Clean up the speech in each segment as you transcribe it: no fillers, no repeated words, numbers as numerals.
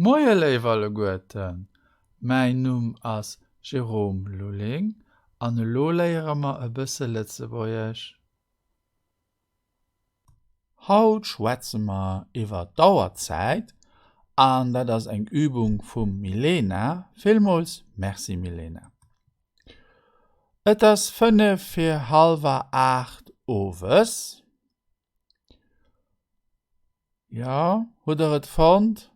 Moie léif alleguerten, mäin Numm ass Jérôme Lulling an elo léiere mer e bësse Lëtzebuergesch. Haut schwätze mer iwwer d'Auerzäit an dat ass eng Übung vum Milena. Villmools Merci Milena. Et ass 5 fir hallwer 8 owes. Jo, hutt der et fonnt?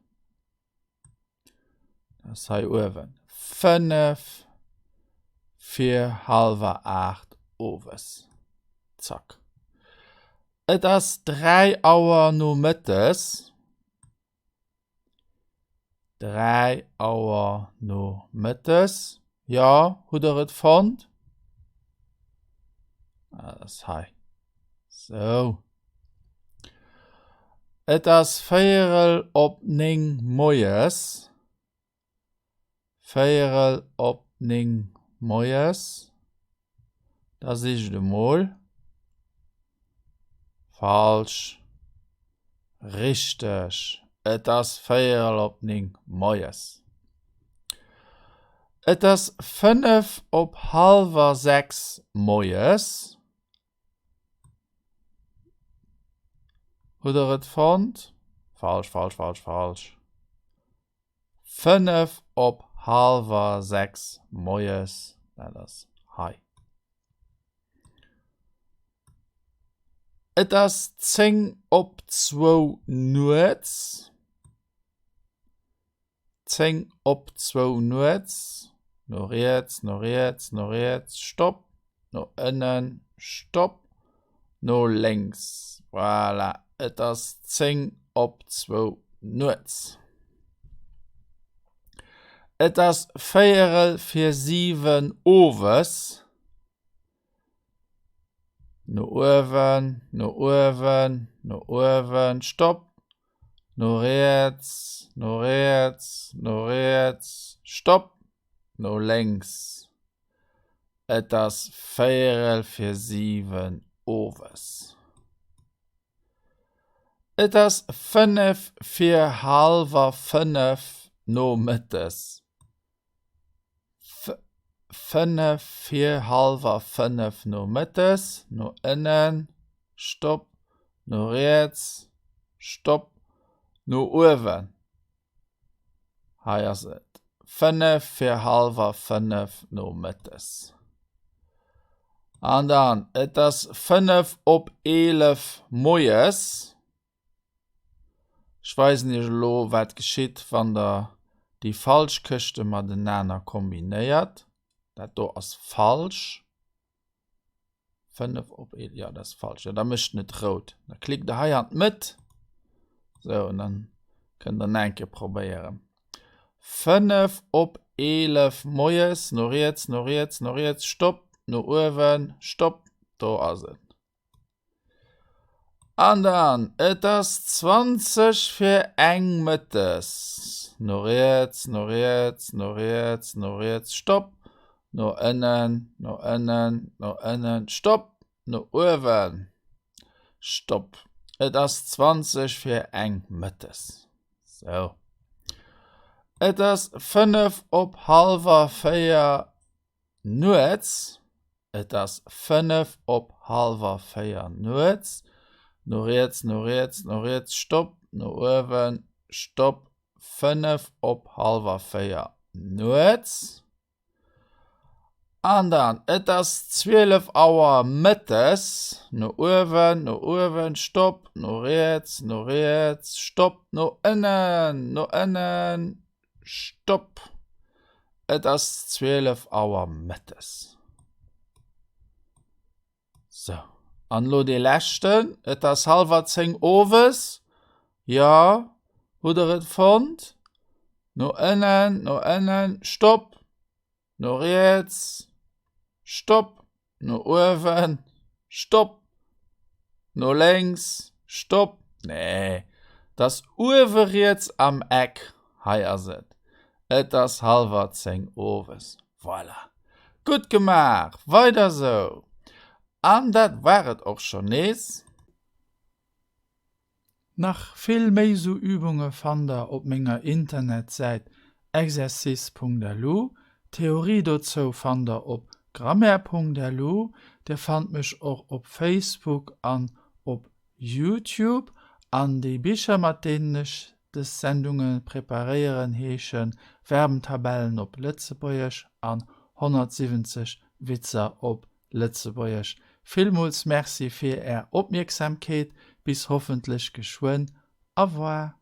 Dat ass hei uewen. 5 fir hallwer 8 owes. Zack. Et ass 3 Auer nomëttes. 3 Auer nomëttes. Jo, hutt der et fonnt? Ah, dat ass hei. Sou. Et ass véierel op 9 moies. Véierel op 9 moies. Da sicht emol. Falsch. Richteg. Et ass véierel op 9 moies. Et ass 5 op hallwer 6 moies. Hutt der et fonnt? Falsch, falsch, falsch, falsch. 5 op hallwer 6 moies, dat ass hei. Et ass 10 op zwou nuets. 10 op zwou nuets. No riets, no riets, no riets, stopp, no ënnen, stopp, no lénks. Voilà, et ass 10 op zwou nuets. Et ass véierel fir 7 owes. No uewen, no uewen, no uewen, stopp, no riets, no riets, no riets, stopp, no lénks. Et ass véierel fir 7 owes. Et ass 5 fir hallwer 5 nomëttes. 5 fir hallwer 5 nomëttes, no ënnen, Stopp, no riets, Stopp, no uewen. Hei ass et 5 fir hallwer 5 nomëttes. An dann, et ass 5 op 11 moies. Ech weisen iech elo wat geschitt wann der déi falsch Këschte matenaner kombinéiert. Dat do ass falsch. 5 op 11, jo dat ass falsch, jo da mécht en et rout. Da klickt der hei an d'Mëtt, sou an dann kënnt der nach eng Kéier probéieren. 5 op 11 moies, no riets, no riets, no riets, stopp, no uewen, stopp, do ass et. An dann, et ass 20 fir eng mëttes. No riets, no riets, no riets, no riets, stopp, no ënnen, no ënnen, no ënnen, stopp, no uewen, stopp. Et ass 20 fir eng mëttes. Sou. Et ass 5 op hallwer 4 Nuets, et ass 5 op hallwer 4 nuets, no riets, no riets, no riets, stopp, no uewen, stopp, 5 op hallwer 4 nuets. An dann, et ass 12 Auer mëttes, no uewen, no uewen, stopp, no riets, no riets, stopp, no ënnen, no ënnen, Stopp! Et ass 12 Auer mëttes. Sou, an elo dee leschten. Et ass hallwer 10 owes. Jo, hutt der et fonnt? No ënnen, no ënnen, stopp! No riets, stopp, no uewen, stopp, no lénks, stopp, nee, 't ass uewe riets am Eck, hei ass et, et ass hallwer 10 owes. Voilà, gutt gemaach, weider sou! An dat war et och schonn nees. Nach vill méi sou Übunge fannt der op menger Internetsäit exercice.lu. D'Theorie dozou fannt der op grammaire.lu. Dir fannt mech och op Facebook an op Youtube. An déi Bicher mat deenen ech dës Sendunge preparéieren heesche Verbentabellen op Lëtzebuergesch an 170 Witzer op Lëtzebuergesch. Villmools Merci fir Är Opmierksamkeet. Bis hoffentlech geschwënn. Au revoir.